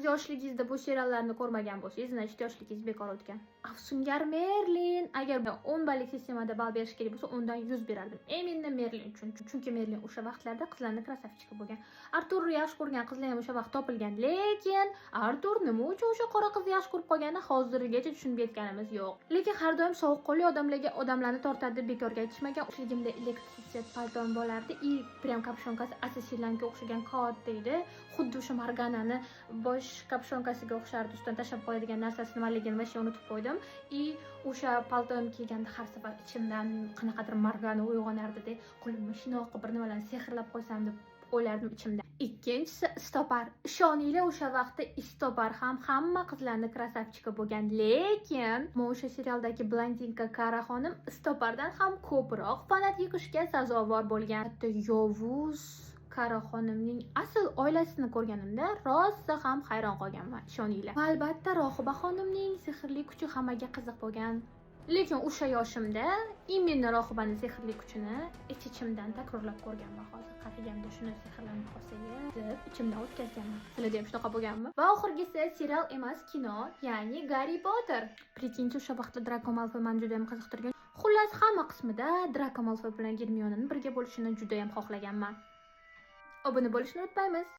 Yoshligingizda bu seriallarni ko'rmagan bo'lsangiz, значит, yoshligingiz bekor o'tgan. Afsungar Merlin, agar 10 ballik sistemada ball berish kerak bo'lsa, 10 dan 100 berardim. Именно Merlin uchun. Chunki Merlin o'sha vaqtlarda qizlarni красавчик i bo'lgan. Arturni yaxshi ko'rgan qizlar ham o'sha vaqt topilgan, lekin Artur nima uchun o'sha qora qizni yaxshi ko'rib qolganini hozirgacha tushunib yetganimiz yo'q. Lekin har doim sovuqqonli odamlarga odamlarni tortadi deb bekorga aytishmagan. Yoshligimda электрический paltom bo'lardi и прям капюшонка si assasinlarga o'xshagan, katta edi. Xuddi o'sha Morganani bosh капюшонка siga o'xshardi. Ustidan tashlab qo'yadigan narsasi nimaligini вообще unutib qo'ydim. И o'sha paltomni kiyganda har safar ichimdan qanaqadir Morgana uyg'onardida, qo'limni shundoq qilib bir nimalarni sehrlab qo'ysam deb o'ylardim ichimda. Ikkinchisi Istopar. Ishoninglar, o'sha vaqtda Istopar ham hamma qizlarni красавчик i bo'lgan, lekin o'sha serialdagi блондинка Kara xonim Istopardan ham ko'proq fanat yig'ishga sazovor bo'lgan. Hatto yovuz Kara xonimning asl oilasini ko'rganimda rosa ham hayron qolganman, ishoninglar. Va albatta, Rohiba xonimning sehrli kuchi hammaga qiziq bo'lgan. Lekin o'sha yoshimda именно Rohibani sehrli kuchini ich-ichimdan takrorlab ko'rganman. Hozir qaraganda shuni sehrlanib qolsa deb ichimdan o'tkazganman. Sizlarda ham shunaqa bo'lganmi? Va oxirgisi serial emas, kino, ya'ni Garri Potter. Прикиньте, o'sha vaqtda Draco Malfoy meni juda ham qiziqtirgan. Xullas, hamma qismida Draco Malfoy bilan Germionani birga bo'lishini juda ham xohlaganman. Obuna bo'lishni unutmaymiz.